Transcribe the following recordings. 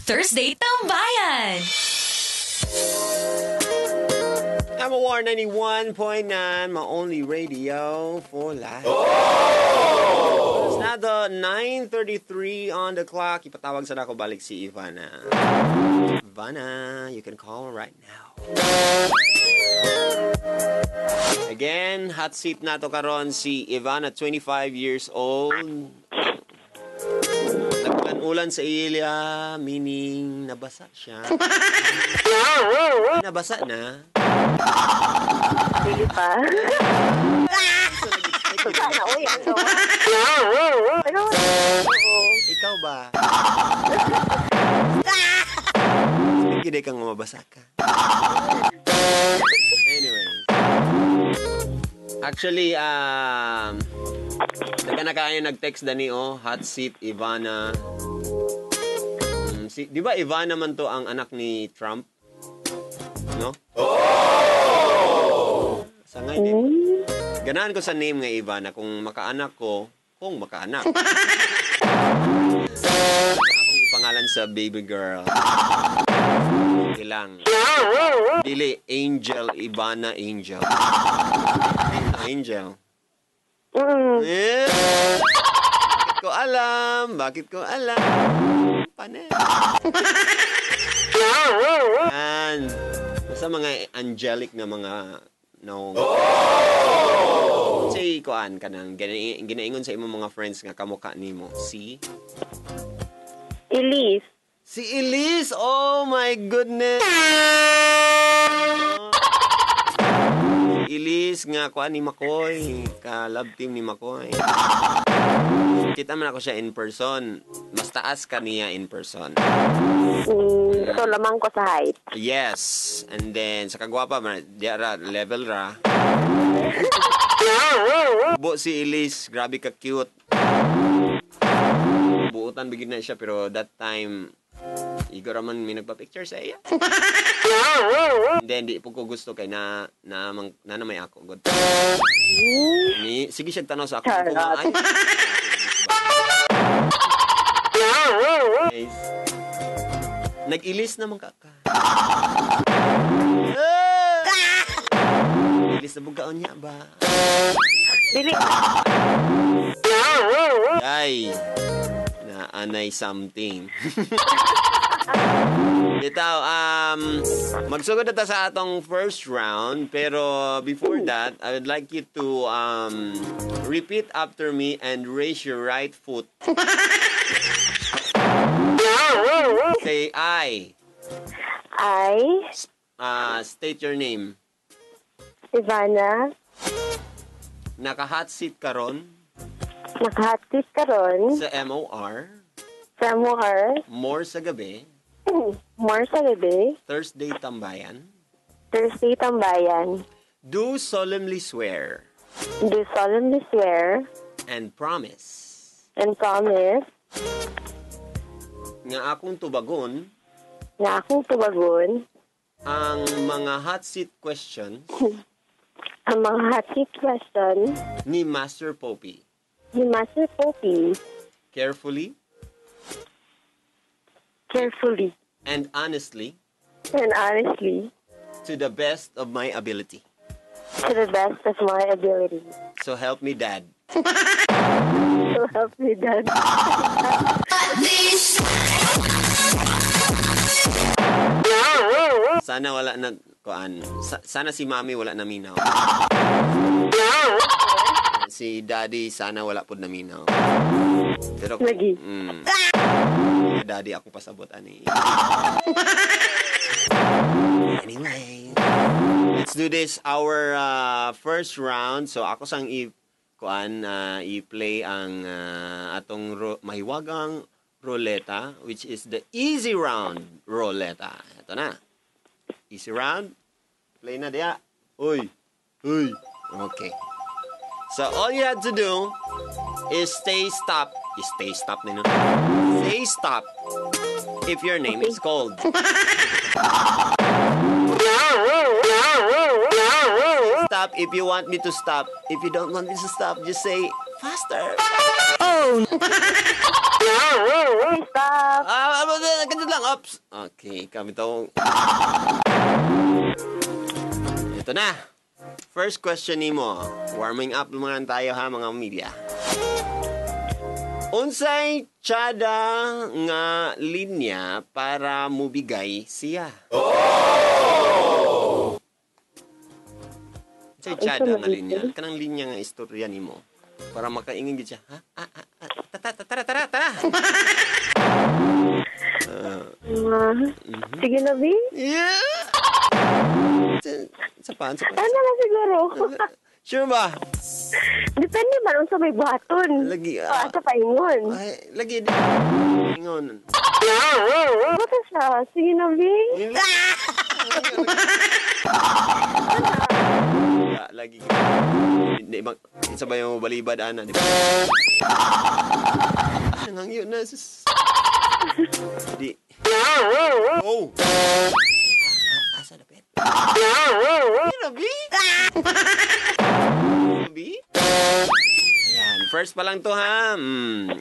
Thursday Tambayan! MOR 91.9, my only radio for life. Oh! It's now the 9:33 on the clock. Ipatawag sa ako balik si Ivana. Ivana, you can call right now. Again, hot seat na to karon si Ivana, 25 years old. Nagulan-ulan sa ilya, meaning nabasa siya. Nabasa na. Dili pa. Sana, uy, ang gawa. Pero, oo. Ikaw ba? Sige, kang mabasa ka. Anyway. Actually, daga na kayo nag-text dani oh, hot seat Ivana. Si, di ba Ivana man to ang anak ni Trump? No? Oh! Sangay di. Ganahan ko sa name nga Ivana kung makaanak ko, kung makaanak. Akong ipangalan sa baby girl. Ilang. Dili Angel Ivana Angel. Angel. Eh, bakit ko alam? Bakit ko alam? Pane. Yan. Basta mga angelic na mga no. Oh! Say kuan ka nang ginaingon sa imong mga friends nga kamukha nimo. Si Elise. Si Elise. Oh my goodness. Elise nga kuan ni Makoy, ka love team ni Makoy. Kita man ako siya in person. Mas taas ka niya in person. So lamang ko sa height. Yes. And then sa kagwapa man diara level ra. Bo si Elise, grabe ka cute. Buutan bigid na siya pero that time igor man may nagpa-picture sa iya. And then di po ko gusto kay na na mang, na, na may ako good. Ni sige siya tanaw sa ako ko nga ay. Guys. Nag-ilis naman ka ka. Ilis na bugaon niya ba? Dili. Ay. Naanay something. Bitaw, magsugod na ta sa atong first round, pero before that, I would like you to repeat after me and raise your right foot. Say I. I. State your name. Ivana. Naka-hot seat karon. Naka-hot seat karon. Sa MOR. Sa MOR. More sa gabi. More sa gabi. Thursday Tambayan. Thursday Tambayan. Do solemnly swear. Do solemnly swear. And promise. And promise. Nga akong tubagon. Nga akong tubagon. Ang mga hot seat questions. Ang mga hot seat questions. Ni Master Poppy. Ni Master Poppy. Carefully. Carefully. And honestly. And honestly. To the best of my ability. To the best of my ability. So help me, Dad. So help me, Dad. Sana wala na kuan. Sana si Mami wala na minaw. Si Daddy sana wala pud na minaw. Pero lagi. Daddy ako pasabot ani. Anyway, let's do this our first round. So ako sang i-kuan i-play ang atong mahiwagang ruleta, which is the easy round ruleta. Ito na. Easy round. Play na diya. Uy. Uy. Okay. So all you had to do is stay stop. Stay stop nino. Say stop if your name is called. Stop if you want me to stop. If you don't want me to stop, just say faster. Oh. Stop. Ah, ah, ganito lang. Ops. Okay, kami to. Ito na. First question nimo. Warming up naman tayo ha, mga pamilya. Unsay tsada nga linya para mubigay siya? Oh! Unsay tsada nga linya? Kanang linya nga istorya nimo para makaingin gid siya. Ha? Ah, ah, ah. Tara, tara, tara, tara. Sige na, B. Yeah! Sa pa, sa pa. Ano na siguro? Sure ba? Depende man unsa may buhaton. Lagi, O, asa paingon. Ay, lagi. Ingon. Buta siya. Sige na, B. Lagi. Hindi, bang, isa ba yung balibad, ana? Di ba? Nangangyo na. Sus. Di. Oh! Asa na, pet? Ano, B? B? Ayan, first pa lang to, ha?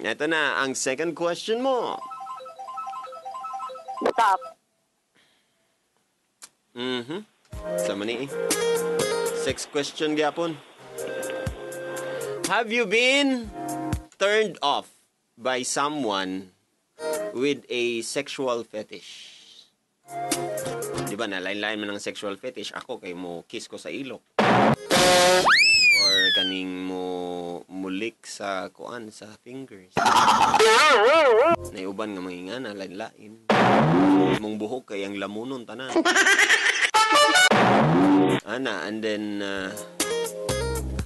Ito na, ang second question mo. Stop. Sama ni eh. Sixth question gyapon. Have you been turned off by someone with a sexual fetish? Di ba, nalain-lain man ang sexual fetish. Ako kay mo kiss ko sa ilok. Or kaning mo mulik sa kuan sa fingers. Naiuban nga mga ingana, lain-lain. Mong buhok kay ang lamunon tanan. Ana, and then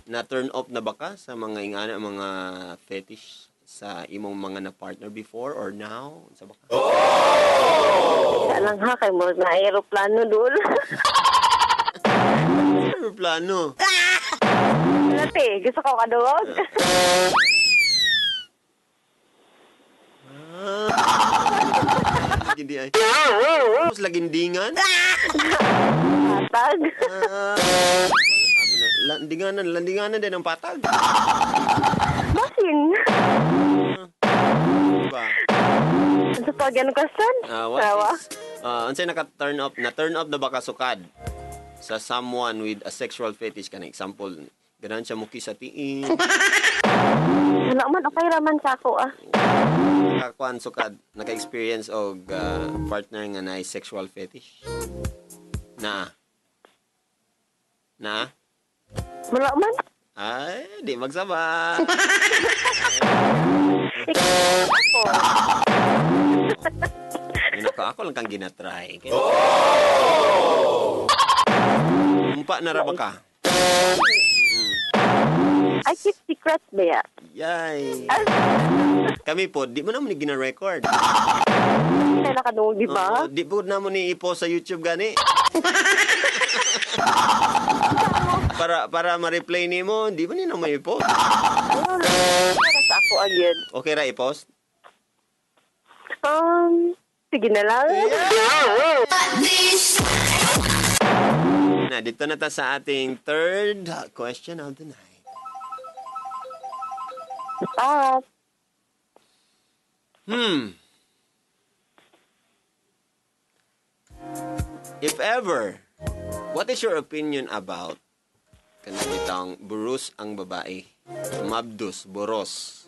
na turn off na ba ka sa mga ingana, mga fetish sa imong mga na partner before or now? Sa baka? Sa lang ha, kay mo na aeroplano dul. Aeroplano. Ate, gusto ko kaduwag. Hindi ay. Tapos lagindingan? Patag. Landinganan, landinganan din ang patag. Basin. Diba? Sa pag ano question? What Sawa. is, unsay naka-turn off, na-turn off na ba ka sukad sa someone with a sexual fetish kana example, ganahan siya muki sa tiin, Wala man, okay raman sa ako ah. nakakuan sukad, naka-experience og partner nga naay sexual fetish. Na. Na? Wala man. Ay, di magsaba. Ako. Yun ako, ako lang kang ginatry. Oh! Umpa na ra ba ka? I keep secrets ba ya? Yay! Kami po, di mo naman ni gina-record. Hindi na nakadungog, di ba? Oo, di po na mo ni i-post sa YouTube gani. Para ma-replay nimo, di ba ni na mo i-post? Ano, para sa ako agad. Okay ra i-post? Sige na lang. Na, dito na ta sa ating third question of the night. Stop. If ever, what is your opinion about kanang bitang burus ang babae? Mabdus, boros.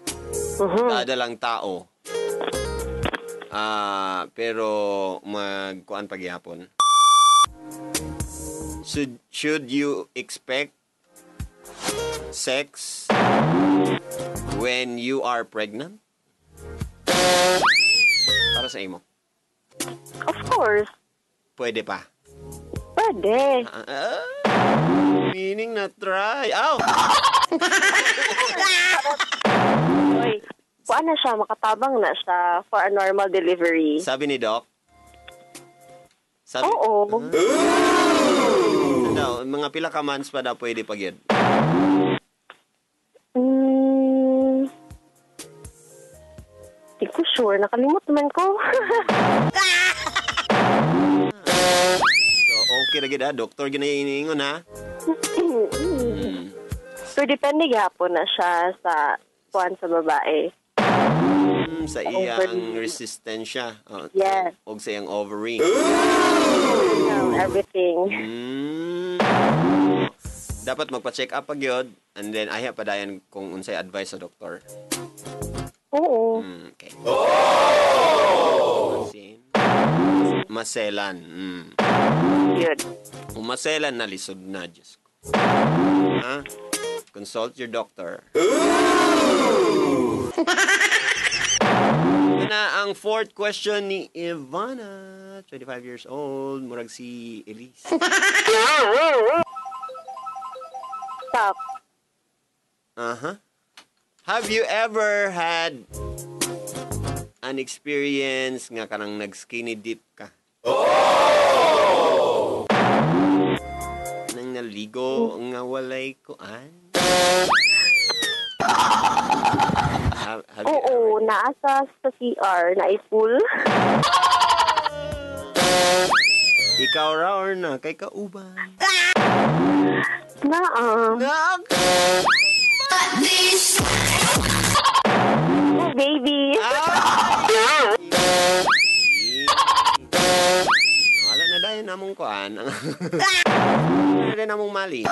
Dadalang tao. Pero magkuan pagyapon. Should you expect sex when you are pregnant? Para sa imo. Of course. Pwede pa. Pwede. Meaning na try. Ow! Oy, kuan na siya, makatabang na siya for a normal delivery. Sabi ni Doc? Sabi, Oo. Daw, mga pila ka months pa daw pwede pag yun. Di ko sure. Nakalimot man ko. So, okay na gid ha. Doktor gina iniingon ha. So, depende gihapon na siya sa kuan sa babae. Sa iyang Ovary. Resistensya. Oh, Yes. og sa iyang ovary. Everything. Dapat magpa-check up pag yun and then ayha padayon kung unsay advice sa doktor. Oo. Okay. Oh! Maselan. Yun. Kung maselan na, lisod na, Diyos ko. Ha? Consult your doctor. Ito na ang fourth question ni Ivana, 25 years old, murag si Elise. Stop. Have you ever had an experience nga kanang nag-skinny dip ka? Oh! Nang naligo nga walay kuan? Have you Oo, ever? naa sa CR, na pool. Ikaw ra or na kay kauban? Naa. Na Oh, baby. Wala na dayon namong kuan. Wala na dayon namong mali.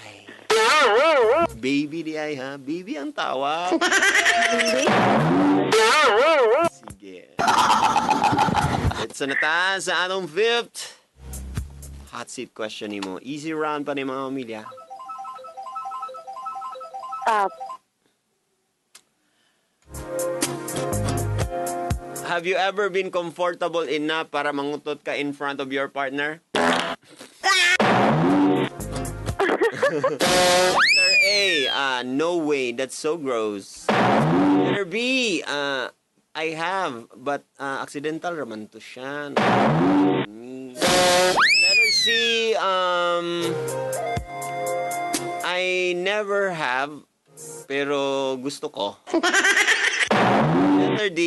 Ay. Baby di ay ha. Baby ang tawag. Sige. Let's na ta sa atong fifth hot seat question nimo. Easy round pa ni mga pamilya. Stop. Have you ever been comfortable enough para mangutot ka in front of your partner? Letter A, no way, that's so gross. Letter B, I have, but accidental raman to siya. Letter C, I never have, pero gusto ko. Letter D,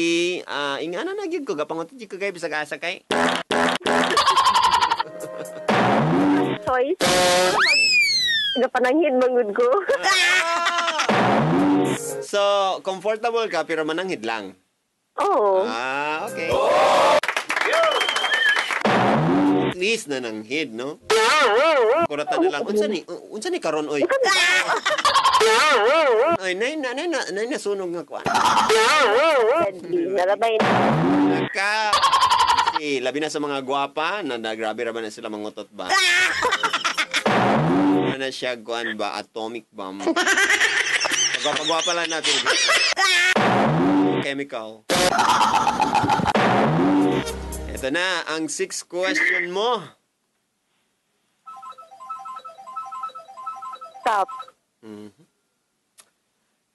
ingana na gyud ko, gapangutot gyud ko kay bisag asa kay. Choice. Gapananghid mangud ko. So, comfortable ka pero mananghid lang. Oo. Ah, okay. At least nananghid, no? Kuratan na lang. Unsa ni karon oy? Ay, nay na nay na nay nasunog nga kuan. Deadly. Nalabay na. Naka si labi na sa mga gwapa na, na grabe ra ba na sila mangutot ba? Ano na siya kuan ba, atomic bomb. Gwapa-gwapa lang natin. Chemical. Ito na ang sixth question mo. Stop.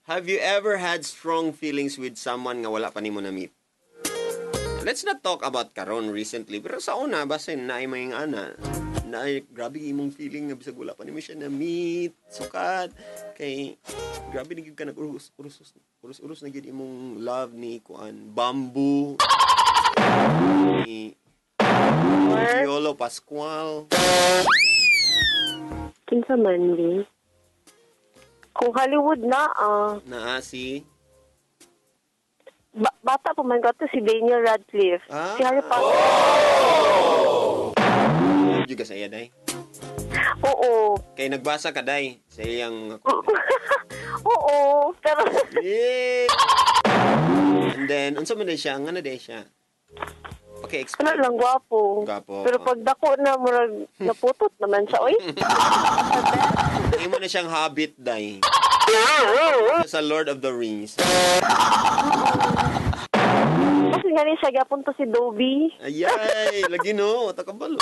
Have you ever had strong feelings with someone nga wala pa nimo na-meet? Let's not talk about karon recently, pero sa una, basin naay may ana. Naay, grabe imong feeling nga bisag wala pa nimo siya na-meet, sukat. Kay, grabe na gyud ka nag-urus, urus, urus, urus na gyud imong love ni kuan, Bamboo, ni Or, Piolo Pascual. kinsa man di. Kung Hollywood na, Naa si bata pa man ko to si Daniel Radcliffe. Ah. Si Harry Potter. Love you ka sa iya, day. Oo. Kay nagbasa ka, day, sa iyang mga Oo. Pero, Yeah. And then, unsa man day siya? Nga na day siya? Okay, ano explain. lang, gwapo. Gwapo. Pero pag dako na, murag, naputot naman siya, oy. Imo na siyang hobbit, day. Sa Lord of the Rings. Kasi nga rin siya, gapon to si Dobby. Ayay, lagi no, takabalo.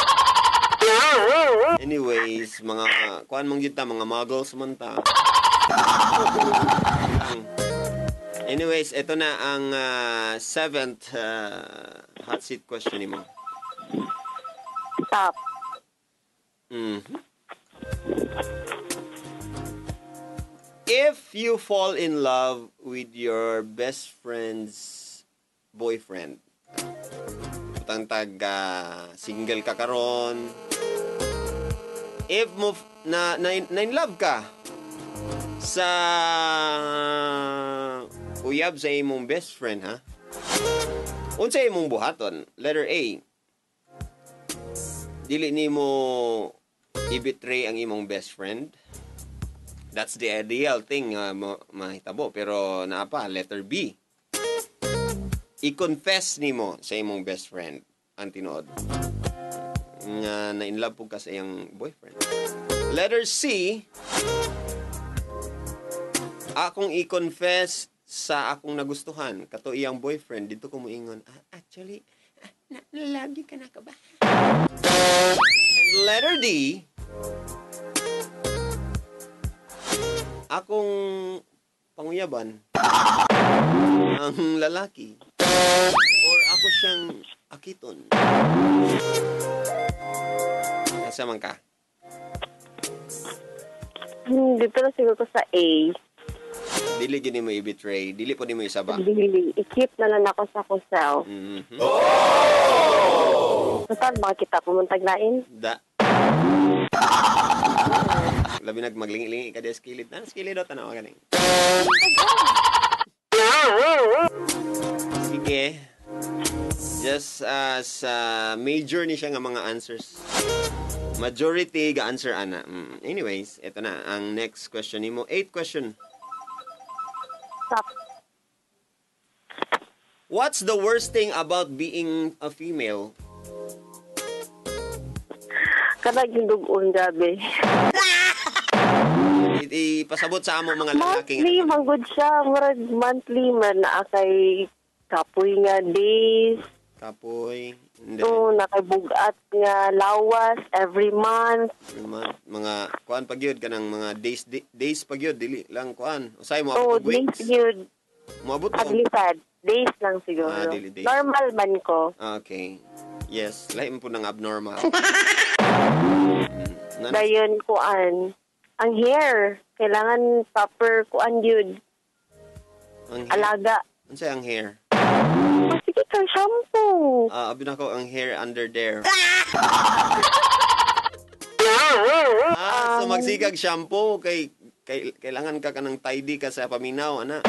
Anyways, mga kuan man gyud ta, mga muggles man ta. Anyways, ito na ang seventh hot seat question nimo. Stop. If you fall in love with your best friend's boyfriend, butang tag single ka karon, if mo na, na, na in love ka Sa uyab sa imong best friend, ha? Unsa imong buhaton? Letter A. Dili nimo i-betray ang imong best friend. That's the ideal thing nga mahitabo, pero naa pa letter B. I-confess nimo sa imong best friend ang tinuod nga na-in love pud ka sa iyang boyfriend. Letter C, akong i-confess sa akong nagustuhan, kato iyang boyfriend, dito ko moingon, "Ah, actually, na love you ka na ka ba?" And letter D, akong panguyaban ang lalaki or ako siyang akiton. Asa man ka? Dito na siguro ko sa A. Dili gini mo i-betray, dili po nimo isaba. Dili. I-keep na lang ako sa akong self. Total, makita pumuntag lain. Da. Labi nag maglingi-lingi ka di sa kilid. Na, sa kilid o, tanawa galing. Sige. Just as major ni siya nga mga answers. Majority ga-answer ana. Anyways, ito na ang next question nimo. Eighth question. Stop. What's the worst thing about being a female? Kanag yung dugon, grabe. Ipasabot sa amo mga lalaki. Monthly, manggod siya. Murag monthly man na kay kapoy nga days. Kapoy. Hindi. So, nakabugat nga lawas every month. Mga kuan pag yun, kanang mga days days pag yun, dili lang kuan. Usay mo Oh, abot og days weeks. yun. Moabot og Aglisad. Days lang siguro. Ah, dili days. Normal man ko. Ah, okay. Yes, lahi mo po ng abnormal. Dayon kuan. Ang hair, kailangan proper kuan yun. Ang hair. Alaga. Unsay ang hair? Oh, sige ka, shampoo. Ah, abi na ko ang hair under there. Ah, so magsigag shampoo kay kailangan ka kanang tidy ka sa paminaw ana.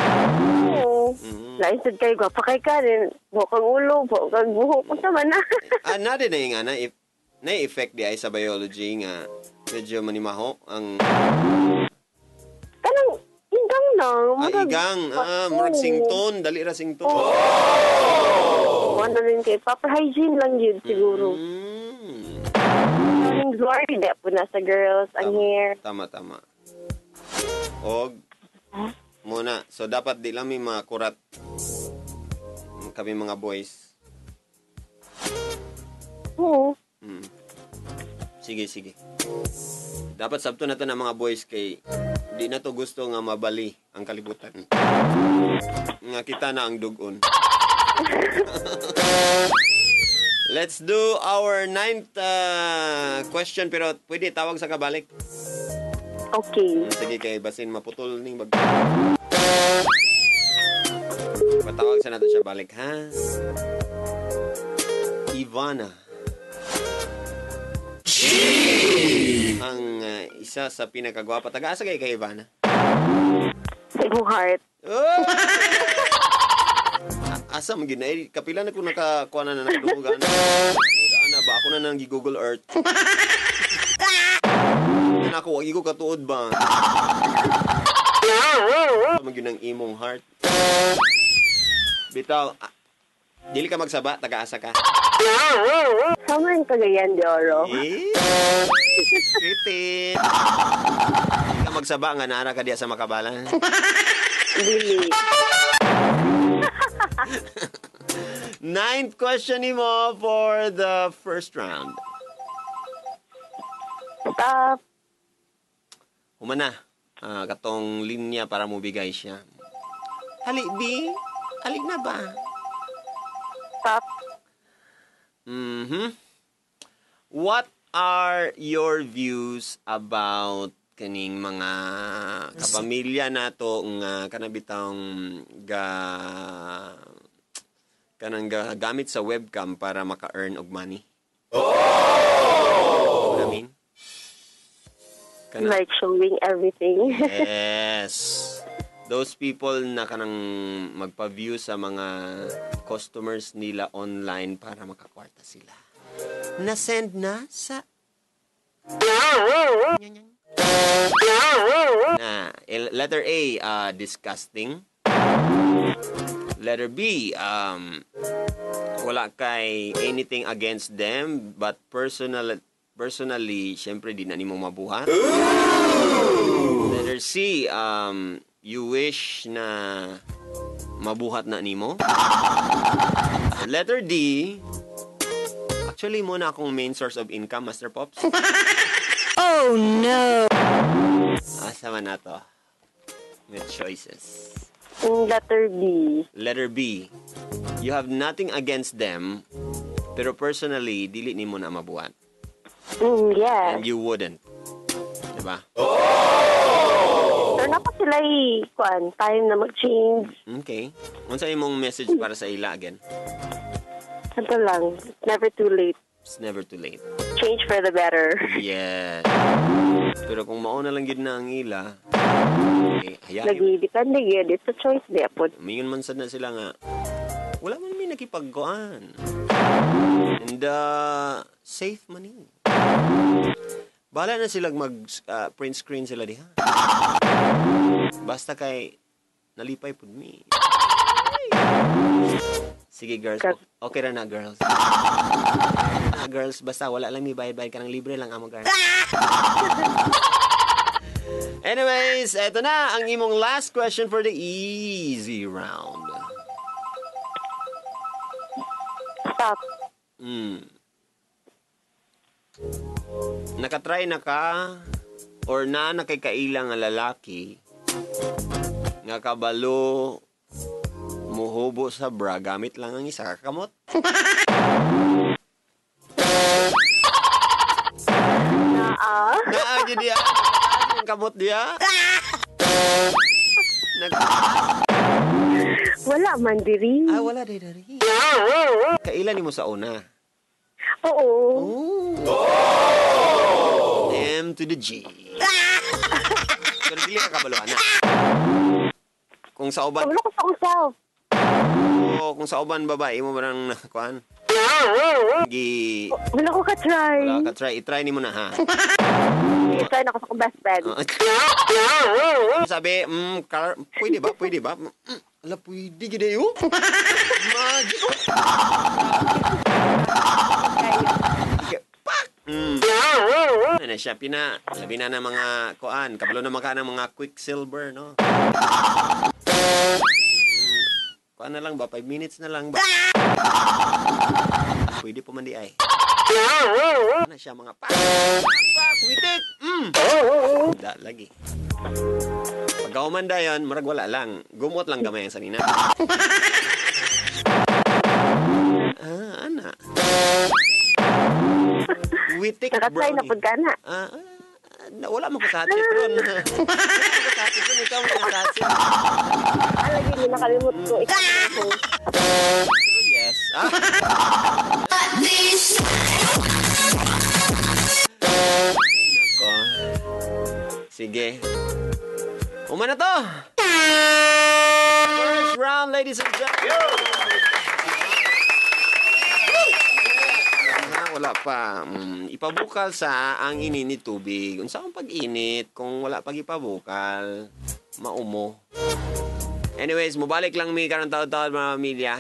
Oo. Lain sad kayo, gwapa kay ka rin. Buhok ang ulo, buhok ang buhok. Unsa man na. Ah, na din na yung ana if na effect di ay sa biology nga medyo manimaho ang Kanang, igang lang. Ah, igang, ah, murag sington, dali ra sington. Oh. Ano rin kay proper hygiene lang yun siguro. Morning glory, di po na sa girls, ang hair. Tama, tama. Og muna, so dapat di lang may mga kurat kami mga boys. Oo. Sige, sige. Dapat sabto na to ng mga boys kay di na to gusto nga mabali ang kalibutan. Nga kita na ang dugon. Let's do our ninth question, pero pwede tawag sa kabalik. Okay. Sige kay basin maputol ning bag. Patawag sa nato siya balik, ha? Ivana. Ang isa sa pinakagwapa. Taga-asa kay kay Ivana? Sa imong heart. Oh! Asa man gyud na eh, kapila na ko nakakuha na na nakadungog ana. Ana ba ako na nang gi-Google Earth. Ana ako wag ko katuod ba. Asa man gyud ang imong heart. Bitaw, dili ka magsaba, taga-asa ka. Summer in Cagayan de Oro. Eh, kritik. Dili ka magsaba nga naara ka diya sa Makabalan. Dili. Ninth question nimo for the first round. Stop. Humana. Ah, katong linya para mobigay siya. Hali, B. Hali na ba? Stop. What are your views about kaning mga kapamilya nato nga kanabitang ga kanang ga, gamit sa webcam para maka-earn og money? Oh! I mean? Kana- Like showing everything. Yes. Those people na kanang magpa-view sa mga customers nila online para makakwarta sila. Na-send na sa na letter A, disgusting. Letter B, wala kay anything against them, but personally, syempre di na nimo mabuhat. Letter C, you wish na mabuhat na nimo. Letter D, actually mao na akong main source of income, Master Pops. Oh no! Asa man na to? With choices. Letter B. Letter B, you have nothing against them, pero personally, dili nimo na mabuhat. Yes. And you wouldn't. Diba? Pero naa pa sila kuan, time na mag-change. Okay. Unsa imong message para sa ila again? Ito lang. It's never too late. It's never too late. Change for the better. Yes. Pero kung mauna lang gid na ang ila, eh, hayaan. Lagi, depende yun. It's a choice diay pod. Mingon man sad na sila nga, wala man may nakipagkuan. And safe man ni. Bahala na sila mag print screen sila diha. Basta kay nalipay pud mi. Sige, girls, okay ra na, girls. Na, girls, basta wala lang mi bayad-bayad ka ng libre lang amo, girls. Anyways, eto na ang imong last question for the easy round. Stop. Nakatry na ka or na nakikaila nga lalaki nga kabalo muhubo sa bra gamit lang ang isa ka kamot? Naa. Naa gyud diya. Ang kamot diya. Nag Wala man diri. Ah, wala day dari. Kaila nimo sa una? Oo. Oh. M to the G. Pero dili ka kabalo ana. Kung sa uban, Kabalo ko sa akong self. Oh, kung sa uban babae mo ba nang kuan? Gi Wala ko ka-try. Wala ka try, i-try nimo na ha. I-try na ko sa akong best friend. Sabi, pwede ba? Pwede ba? Ala, pwede gid ayo. Magic. Pak! Ano na siya, pina, labi na ng mga kuan, kabalo na maka ng mga quicksilver, no? Kuan na lang ba? 5 minutes na lang ba? Pwede po man di ay. Ano siya mga pak, pak, pak, witik! Da, lagi. Pagka dayon, murag wala lang. Gumot lang gamay ang sanina. Ah, ana. Witik Nakatry na brownie. pud ka na. Ah, ah, na, wala man ko sa hatchit ron. Wala man ko sa hatchit ron. Ikaw man sa hatchit. Ah, lagi mo nakalimot ko. Ikaw ko. Pero yes. Ah. Nako. Sige. Uma na to! First round, ladies and gentlemen. Ah, wala pa. Ipabukal sa ang ininit tubig. Unsa ang pag-init kung wala pag ipabukal, maumo. Anyways, mubalik lang mi karon taud-taud, mga pamilya.